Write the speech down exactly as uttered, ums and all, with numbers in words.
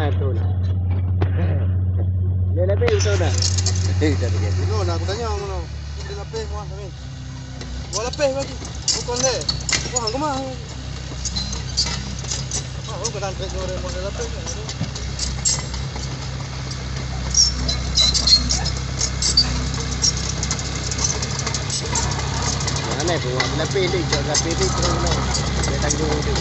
Betul. Dia lebih betul dah. Dah begitu. Ngono, aku tanya ngono. Dia lapis muat kami. Dua lapis lagi. Bukan deh. Wah, aku mah. Wah, aku kena trek dua ribu dua lapis. Mana tu? Lapis deh, jok lapis deh, terus lah. Dia tanggung tu.